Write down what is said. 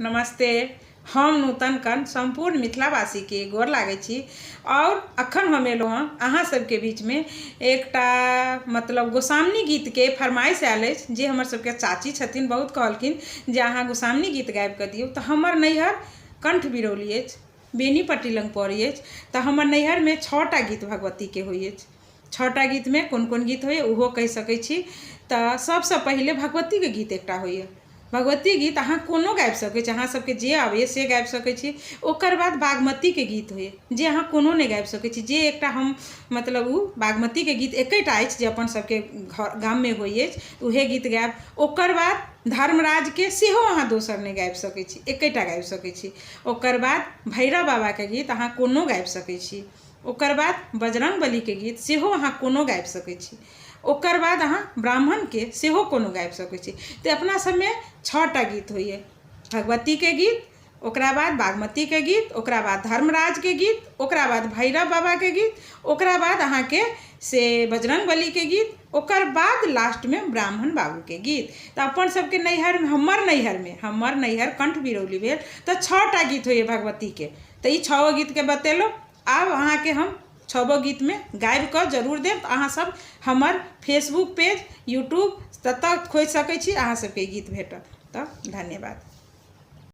नमस्ते। हम नूतन कर्ण सम्पूर्ण मिथिलावासीके गोर लागै छी आओर अखन हम एलहुँ हँ अहाँ सबके बीचमे एकटा मतलब गोसाउनी गीतके फरमाइश आयल अछि जे हमर सबके चाची छथिन बहुत कहलखिन जे अहाँ गोसाउनी गीत गाबिकऽ दियौ तऽ हमर नैहर कण्ठ बिरौली अछि बेनीपट्टी लग पड़ै अछि तऽ हमर नैहरमे छओटा गीत भगवतीके होइ अछि। छओटा गीतमे कोन कोन गीत होइए ओहो कहि सकै छी। तऽ सभसँ पहिले भगवतीके गीत एकटा होइए। भगवती गीत अहाँ कोनो गाबि सकै छी, अहाँ सभके जे आबैए से गाबि सकै छी। ओकर बाद बागमतीके गीत होइए, जे अहाँ कोनो नहि गाबि सकै छी। जे एकटा हम मतलब ओ बागमतीके गीत एकेटा अछि जे अपन सभके घर गाममे होइ अछि, उएह गीत गायब। ओकर बाद धर्मराजके सेहो अहाँ दोसर नहि गाबि सकै छी, एकेटा गाबि सकै छी। ओकर बाद भैरव बाबाके गीत अहाँ कोनो गाबि सकै छी। ओकर बाद बजरङ्ग बलीके गीत सेहो अहाँ कोनो गाबि सकै छी। ओकर बाद अहाँ ब्राह्मणके सेहो कोनो गाबि सकै छी। तऽ अपना सबमे छओटा गीत होइए, भगवतीके गीत, ओकरा बाद बागमतीके गीत, ओकरा बाद धर्मराजके गीत, ओकरा बाद भैरव बाबाके गीत, ओकरा बाद अहाँके से बजरङ्ग बलीके गीत, ओकर बाद लास्टमे ब्राह्मण बाबूके गीत। तऽ अपन सबके नैहरमे, हमर नैहरमे, हमर नैहर कण्ठ बिरौली भेल, तऽ छओटा गीत होइए भगवतीके। तऽ ई छओ गीतके बतेलहुँ। आब अहाँके हम छबो गीतमे गाबिकऽ जरूर देब। तऽ अहाँसभ हमर फेसबुक पेज, यूट्यूब ततऽ खोजि सकै छी, अहाँ सबके ई गीत भेटत। तऽ धन्यवाद।